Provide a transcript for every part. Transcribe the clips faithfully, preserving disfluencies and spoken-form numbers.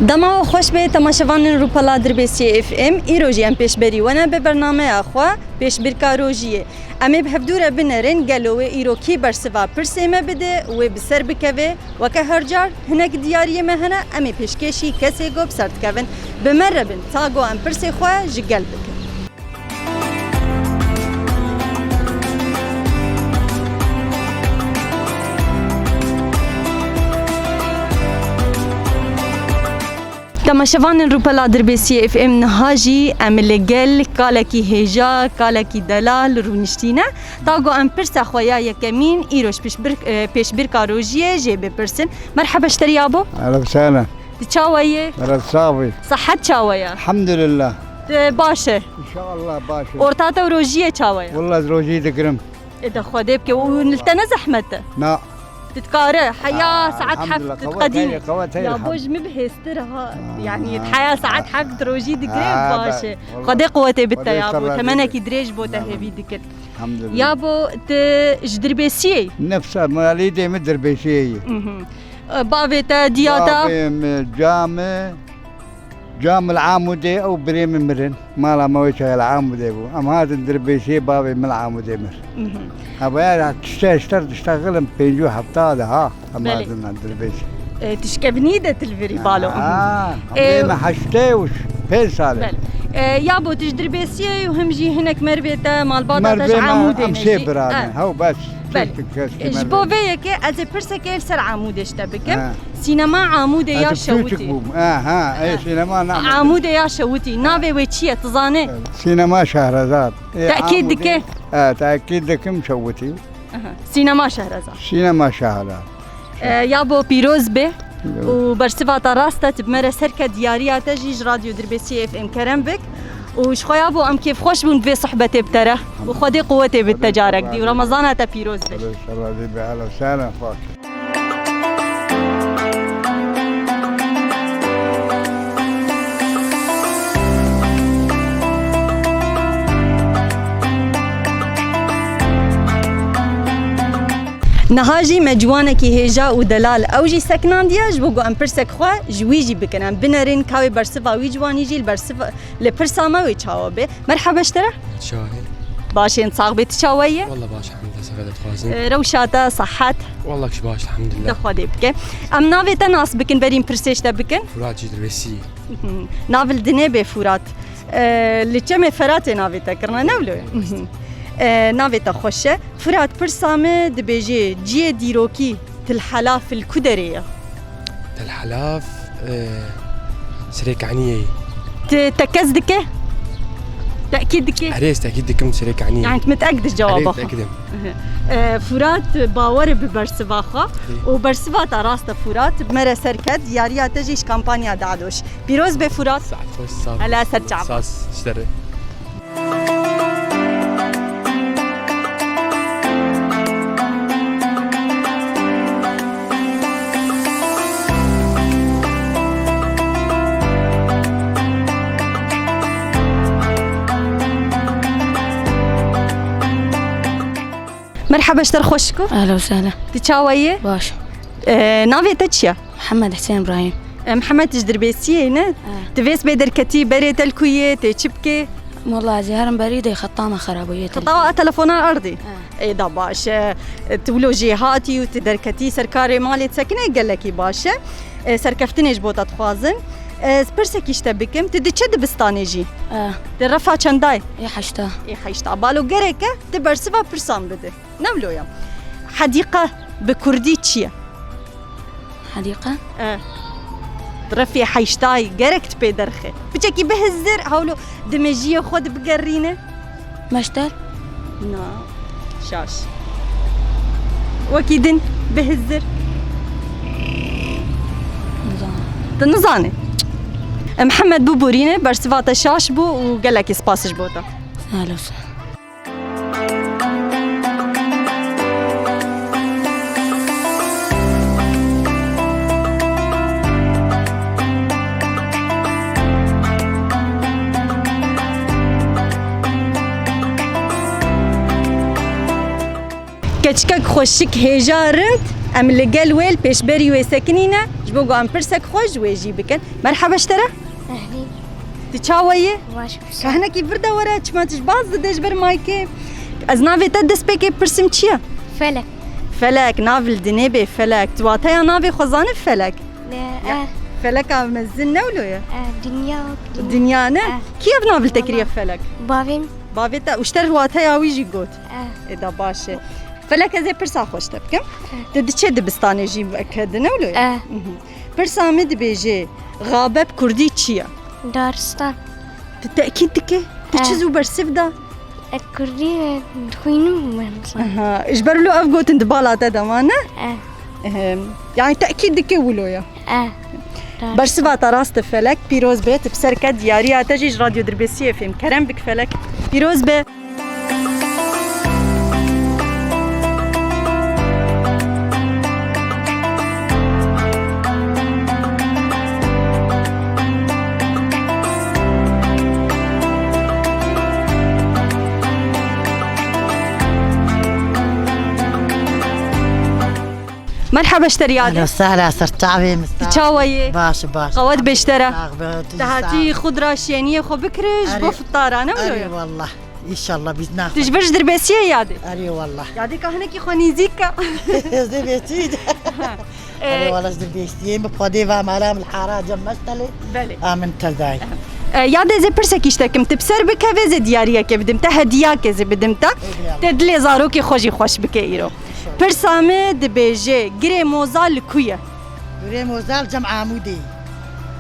Dema we xweş be, temaşevanên Rûpela Dirbêsiyê F M. Îro jî em pêşberî we ne bi bernameya xwe Pêşbirka Rojiyê. Em ê bi hevdû re binerin, gelo wê îro kî bersiva pirsê me bide, wê bi ser bikeve. Weke her car hinek diyariyê me hene, em ê pêşkêşî kesê ku bi ser dikevin. Bi me re bin, ta ku em pirsê xwe ji gel bikin. Temaşevanên Rûpela Dirbêsiyê F M, niha jî em li gel kalekî hêja, kalekî delal rûniştîne. Ta ku em pirsa xwe ya yekemîn îroj pişbir-, e, pêşbirka rojiyê jê bipirsin. Merheba ji te re yabo. Ehlen sehlen. Tu çawa yî? Merhaba, sax bî. Sihet çawa ye? Elhamdülillah. Tu baş e? Înşallah baş e. Orta te û rojiyê çawa ye? Wallah ez rojî digirim. Ê de Xwedê bike û li te ne zehmet e? Na. Tu dikare, heya saet heft tu diqedînî. Ya bo ji min bi hêstir ha. Ha. Yanî heya saet heft rojî digire, baş e. Xwedê quwetê bide ya bo. Temenekî dirêj bo te hêvî dikir. Elhamdülillah. Ya bo tu ji Dirbêsiyê yî? Nefsa malî dê min Dirbêsiyê yî. Mhm. Bavê te, diya te? Bavê min, ca min, ca min li Amûdê, ew birê min mirin. Mala me wê çaye li Amûdê bû. Em hatin Dirbêsiyê, bavê min li Amûdê mir. Mhm. Hevaya tişta ji te re dişta xilim pêncî û hefta de ha. Em hatin Dirbêsiyê. E, tişkevnî de tu li virî balo. Ha, e, em ê me heştê û pênc sal e. Belê. E, ya bo tu ji Dirbêsiyê yî û him jî hinek mervê te, malbata te ji Amûdê ne jî. Mervê me em sê bira ne. Ha. Hew bes. Belê. Çift keşkî. Ji bo vê yekê ez ê pirsekê li ser Amûdê ji te bikim. Ha. Sînema Amûdê ya Şewitî. Ez çûçik bûm. Ha, ha, ê, sînema ne Amûdê. Amûdê ya Şewitî. Navê wê çi ye, tu zanî? Sînema Şehrezad. Ê, Tekîd dike? Ha, tekîd dikim Şewitî. Aha. Sînema Şehrezad. Sînema Şehrezad. E, ya bo pîroz be. Pîroz. Û bersiva te rast e, tu bi me re serke diyariya te jî ji Radyo Dirbêsiyê F M kerem bik. Û ji xwe ya bo em kêfxweş bûn vê sohbetê bi te re. Û Xwedê quwetê bid te carek dî û Remezana te pîroz be. Xwedê ser razî be, ehlen sehlen, xweş. Niha jî me ciwanekî hêja û delal ew jî sekinandiye, ji bo ku em pirsek xwe ji wî jî bikin. Em binerin ka wê bersiva wî ciwanî jî li bersiva, li pirsa me wê çawa be. Merheba ji te re. Şahê. Başên sax bê, tu çawa yî? Wallah baş, elhamdülillah, sefa dixwazim. E, rewşa te, sehet? Wallah ki baş, elhamdülillah. De Xwedê bike. Em navê te nas bikin, berî em pirsê ji te bikin. Furat jî Dirbêsiyê. Mhm. Nav li dinê bê Furat. E, li çemê Feratê navê te kirine, ne wilo ye? Mhm. E, navê te xweş e. Furat, pirsa me dibêje, cihê dîrokî Til Helaf li ku derê ye? Til Helaf, e, Serê Kaniyê. Tu tekez dike? Tekîd dike? Erê, ez tekîd dikim Serê Kaniyê. Yani tu mitek diş cevaba xwe? Erê, tekidim. E, Furat, bawer bi bersiva xwe. Ê. Û bersiva te rast e Furat. Bi me re serket, diyariya te jî ji kampanya Dadoş. Pîroz be Furat. Saet xweş, sağ ol. Hela ser çav. Sağ ol, ji te re. Merheba, ji te re xweş ku. Ehlen û sehlen. Tu çawa yî? Baş. E, navê te çi ye? Mihemed Husên Îbrahîm. E, Mihemed, tu ji Dirbêsiyê ne? E. Tu vês bê derketî, berê te li ku yê, tê çi bikê? Wela ez ê herim berî dê xeta me xerab bûye. Xeta we telefona erdî? E. Ê da baş e. Tu wilo jêhatî û tu derketî ser karê malê sekinê gelekî baş e. E, serkeftinê ji bo te dixwazin. E, ez pirsekî ji te bikim. Tu di çi dibistanê jî? E. Di refa çendayê? Ê heşta. Ê heşta. Balo gerek e tu bersiva pirsan bide. Ne wilo ye? Hedîqe bi kurdî çi ye? Hedîqe? E. Refê heştayî gerek tu pê derxe. Piçekî bihizir, hewlo di mejiyê xwe de bigerîne. Meşter? Na. Şaş. Wekî din bihizir. Nizam. Tu nizanî. E, Mihemed, biborîne, bersiva te şaş bû û gelekî spas ji bo te. Sağ olasın. Keçikek xweşik hêja rind, em li gel wê li pêşberî wê sekinîne, Bo ku em pirsek xwe ji wê jî bikin. Merheba ji te re. Ehlî. Tu çawa yî? Baş. Ka hinekî vir de were, çima tu ji baz dide ji ber maykê? Ez navê te dest pê kê pirsim çi ye? Felek. Felek, nav li dinê bê Felek. Tu wateya navê xwe zanî Felek? Ne, eh. Feleka mezin ne wilo ye? Eh, dinya. Dinya ne? Eh. Kî ev nav li te kiriye Felek? Bavê min. Bavê te, û ji te re wateya wî jî got? Eh. Ê da baş e. Felek, ez ê pirsa xwe ji te bikim. Eh. Tu diçe dibistanê jî weke di ne wilo ye? Eh. Mhm. Pirsa min dibêje, xabe bi kurdî çi ye? Daristan. Tu tekîd dike? Tu çi zû bersiv da? Ez kurdî dixwînim, mesela. Aha, ji ber wilo ev gotin di bala te de ma, ne? Eh. Ehem. Yani tekîd dike wilo ya. Eh. Bersiva te rast e Felek, pîroz be, tu bi ser ke diyariya te jî ji Radyo Dirbêsiyê fêm. Kerem bik Felek. Pîroz be. Merhaba ji te re yade. Ehlen sehlen, ser çavê min. Tu çawa yê? Baş, baş. Qewet bê ji te re. Sax be, tu jî sax. Te hatî xwe di ra şêniyê xwe bikire ji bo fitarane wilo ye? Erê wallah. Înşallah biz naxwe. Tu ji vir ji Dirbêsiyê yade. Erê wallah. Yade ka hinekî xwe nîzîk ke. Ez ê bêtî. Erê wallah ji Dirbêsiyê, min xwedê va mala min li hara cem meştelê. Belê. A min tezayî. E, yade ez ê pirsekî ji te kim. Tu bi ser bikevê ez ê diyariyekê bidim te, hediyakê ez ê bidim te. Ê, ya. Te dilê zarokê xwe jî xweş bike îro. Pirsa min dibêje, Girê Mozal li ku ye? Girê Mozal cem Amûdê.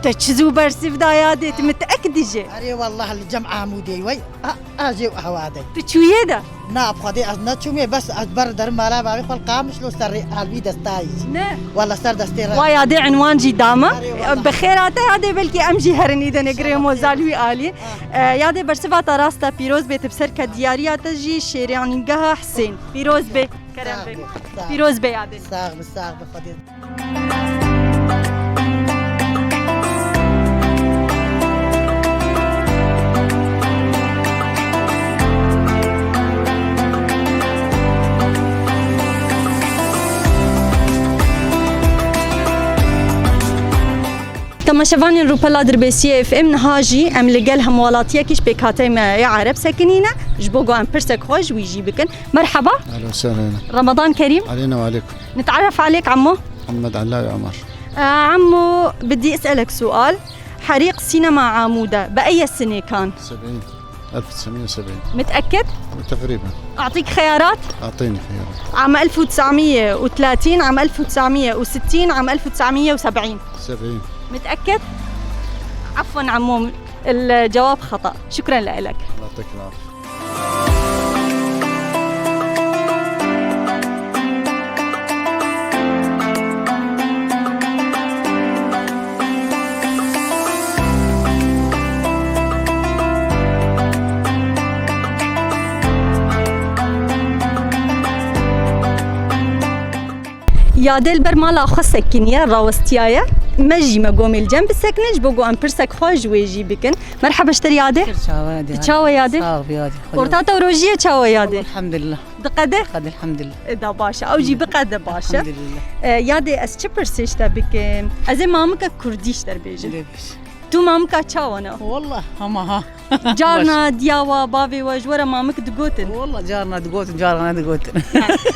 Te çi zû bersiv da yadê, tu mit'ek dijî. Erê wallah li cem Amûdê wey. A, a jê û hewa de. Tu çûyê de? Na, bi Xwedê ez neçûmê, bes ez ber derim mala bavê xwe li Qamişlo ser rê helbî destayî. Ne? Wallah ser destê re. Wa yadê enwan jî dama. Erê wallah. Bi xêra te yadê belkî em jî herin îdenê Girê Mozal wî alî. E, yadê bersiva te rast e, pîroz bê tu bi ser ke diyariya te jî şêranîgeha Hisên. Pîroz bê. Kerem be. Sağ ol, sağ ol. Pîroz be yadê. Sağ ol, sağ ol, Xwedê. Temaşevanên Rûpela Dirbêsiyê F M, niha jî em li gel hemwelatiyekî ji pêkhateyê me yê Ereb sekinîne, ji bo ku em pirsek xwe ji wî jî bikin. Merhaba. أهلا وسهلا. رمضان كريم. علينا وعليكم. نتعرف عليك عمو؟ محمد علاوي عمر. آه، عمو، بدي أسألك سؤال. حريق سينما عامودة بأي سنة كان؟ سبعين. ألف وتسعمية وسبعين. متأكد؟ تقريبًا. أعطيك خيارات؟ أعطيني خيارات. عام ألف وتسعمية وثلاثين، عام ألف وتسعمية وستين، عام ألف وتسعمية وسبعين. سبعين. متأكد؟ عفوًا عمو، الجواب خطأ. شكرًا لك. الله يعطيك العافية. Yadê li ber mala xwe sekiniye, rawestiyaye. Me jî me gomê li cem bisekinin, ji bo ku em pirsek xwe ji wê jî bikin. Merheba ji te re yadê. Çawa yadê? Çawa yadê? Sağ ol yadê. Orta te rojiyê çawa yadê? Elhamdülillah. Diqede? Qede elhamdülillah. E, da baş e. Ew jî biqede baş e. Elhamdülillah. E, yadê ez çi pirsê ji te bikim? Ez ê mamika kurdî ji te re bêjim. Debêj. Tu mamika çawa ne? Wallah, hema ha. Carna diya wa, bavê we ji we re mamik digotin? Wallah, carna digotin, carna digotin.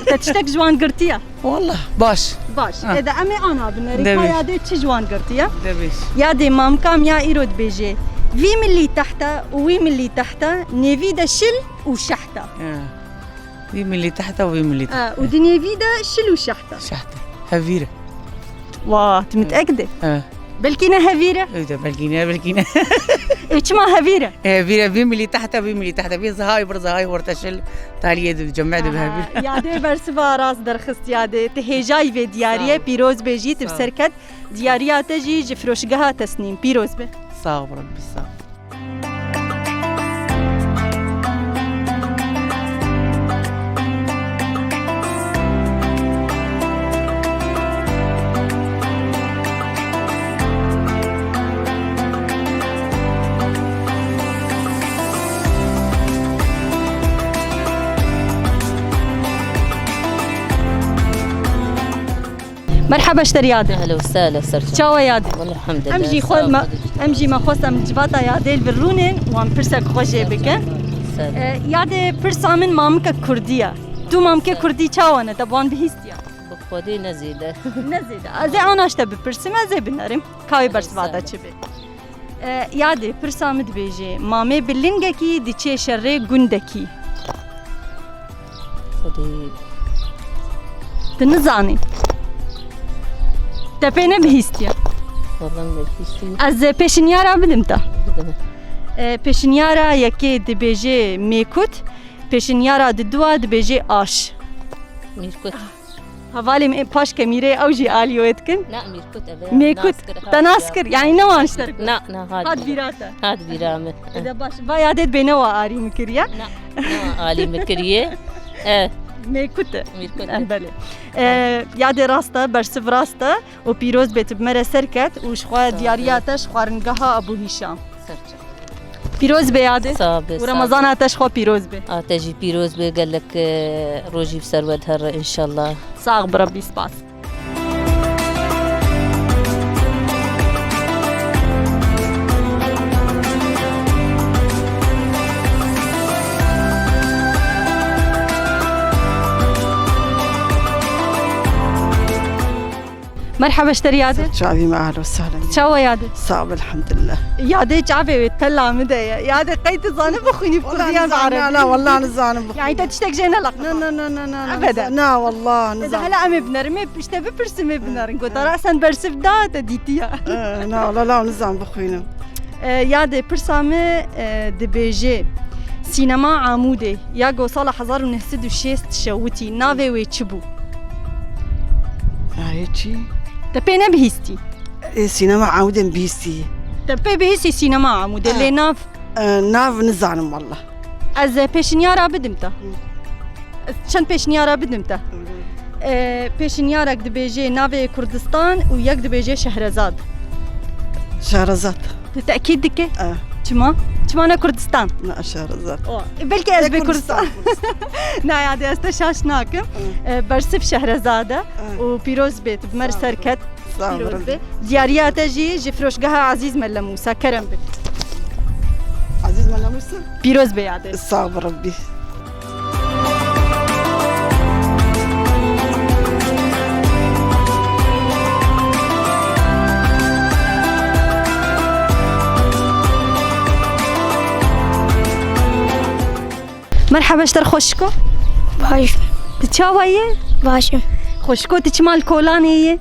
Te tiştek ji wan girtiye? Wallah, baş. Baş. Ha. Ê de em ê ana binerin. Debê. Ka yadê çi ji wan girtiye? Debê. Yadê mamika em ya îro dibêje, vî milî tehte û wî milî tehte, nêvî de şil û şehte. Ha. Vî milî tehta û vî milî tehta. Ha, û di nêvî de şil û şehta. Şehta. Hevîr e. Wa, tu mit'ek de. Evet. Belkî ne hevîr e? Evet, belkî ne, belkî ne. E, çima hevîr e? E, hevîr e, vî milî tehta, vî milî tehta. Vî zihayê bir zihayê orta şil, taliyê de, cemê de hevîr. Aha, yadê bersiva rast derxist yadê. Tu hêjayî vê diyariyê, pîroz bê jî, tu bi ser ket. Diyariya te jî ji firoşgeha Tesnîm. Pîroz be. Sağ ol Rebbi, sağ ol. Merhaba ji te re Yadê. Ehlen we sehlen, ser çav. Çawa Yadê? Wela elhamdulillah. Em jî xwe, sağ ol. Em jî me xwest em li civata Yadê li vir rûnin û em pirsek xwe jê bikin. Ser çav. E, Yadê, pirsa min mamikek kurdî ye. Tu mamikê kurdî çawa ne? Te bi wan bihîstiye? Bi xwedê ne zêde. Ne zêde. Ez ê ana ji te bipirsim, ez ê binerim. Ka wê bersiva te çi be. E, Yadê, pirsa min dibêje, mamê bi lingekî diçê şerê gundekî. Xwedê. Tu nizanî. Te pê nebihîstiye. Wela nebihîstiye. Ez, e, pêşinyara bidim te. Bidime. E, pêşinyara yekê dibêje mêkut, pêşinyara didua dibêje aş. Mîrkut. Hevalê min ê paş kemîrê ew jî alî wê dikin. Na, Mîrkut, eve. Mêkut. Nas kir, te nas kir. Yanî ne wan ji te re got. Na, na, hat bîra te. Hat bîra min. E de baş. Va Yadê dibê ne wa alî min kiriye. Na, ne wa alî min kiriye. E. Mêkut e. Mîrkut. E, belê. E, Yadê rast e, bersiv rast e. Û pîroz bê, tu bi me re ser ket û ji xwe diyariya te ji xwaringeha Ebû Hîşam. Ser çav. Pîroz bê Yadê. Sağ be, sağ be. Û Remezana te ji xwe pîroz be. A te jî pîroz be, gelek, e, rojî bi ser we dihere înşallah. Sax bi Rebbî, spas. Merhaba ji te re Yadê. Ser çavî me, ehlen we sehlen. Çawa Yadê? Sağ ol, elhamdülillah. Yadê çavê wê tela min de ye. Yadê qey tu zanî bixwînî bi kurdî yan bi erebî? Wela nizanim, na, na, wela nizanim bixwînim. Yanî te tiştek jê neleqita? Na, na, na, na, na, na. Ebeden. Na, wela nizanim. Ez hela em ê binerin, ê pişte bipirsim, ê binerin. Gota ra sen bersiv da te dîtiye. Eh, na, wela nizanim bixwînim. E, Yadê, pirsa min, e, dibêje, Sînema Amûdê ya ku sala hezar û neh sed û şêst şewitî, navê wê çi bû? Navê çi? Te pê nebihîstî? E, Sînema Amûdê min bihîstî. Te pê bihîstî Sînema Amûdê, ha, lê nav? E, nav nizanim wela. Ez, e, pêşinyara bidim te. Hı. Ez çend pêşinyara bidim te. Hı. E, pêşinyarek dibêje navê Kurdistan û yek dibêje Şehrezad. Şehrezad. Tu tekîd dike? E. Çima? Çima ne Kurdistan? Na, Şehrezad. O, e, belkî ez bê Kurdistan. Kurdistan. Na, Yadê, ez te şaş nakim. Hı. E, bersiv Şehrezad e. Hı. Û pîroz bê, tu bi me re ser ket. Sağ ol. Pîroz be. Diyariya te jî ji firoşgeha Ezîz Mele Mûsa. Kerem be. Ezîz Mele Mûsa? Pîroz be Yadê. Sağ ol Rebbî. Merhaba, ji te re xweşik o. Baş. Tu çawa yî? Baş im. Xweşik o, tu çima li kolanê yî?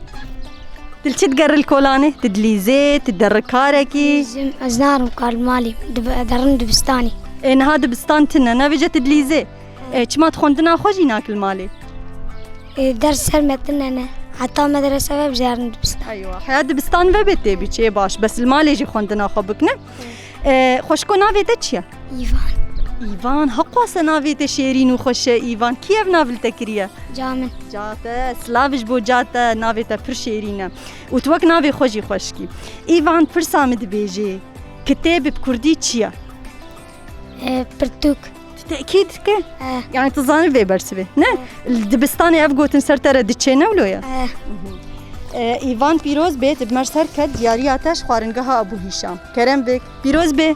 Tu li çi digerî li kolanê? Tu dilîzê, tu derikarekî? Dilîzim, ez narim kar li malê, dib-, derim dibistanê. Ê, niha dibistan tune, navêje tu dilîzê. Ê, çima tu xwendina xwe jî nakî li malê? Ê, ders ser me tune ne. Heta medrese ve bijerin dibistan. Eywa, heya dibistan ve bê tê biçî, ê baş. Bes li malê jî xwendina xwe bikine. Ê, xweşko, navê te çi ye? Îvan. Îvan, heqwase navê te şêrîn û xweş e Îvan. Kî ev nav li te kiriye? Ca min. Ca te, silav ji bo ca te, navê te pir şêrîn e. Û tu wek navê xwe jî xweşik î. Îvan, pirsa min dibêje, kitêb bi kurdî çi ye? E, pirtûk. Tu tekîd dike? E. Yanî tu zanî vê bersivê, ne? E. Li dibistanê ev gotin ser te re diçe, ne wilo ye? E. Mhm. E, Îvan pîroz bê, tu bi me re ser ket, diyariya te ji xwaringeha Ebû Hîşam. Kerem bik. Pîroz bê.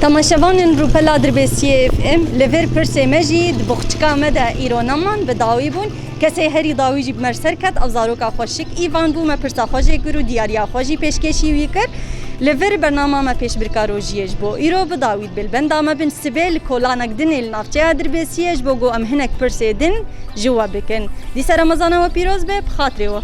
Temaşevanên Rûpela Dirbêsiyê F M, li vir pirsê me jî di boxçika me de îro neman, bi dawî bûn. Kesê herî dawî jî bi me re ser ket, ev zaroka xweşik Îvan bû, me pirsa xwe jê kir û diyariya xwe jî pêşkêşî wî kir. Li vir bernama me pêşbirka rojiyê ji bo îro bi dawî dibe, li benda me bin, sibê li kolanek dinê li navçeya Dirbêsiyê ji bo ku em hinek pirsê din ji we bikin. Dîsa Remezana we pîroz be, bi xatirê we.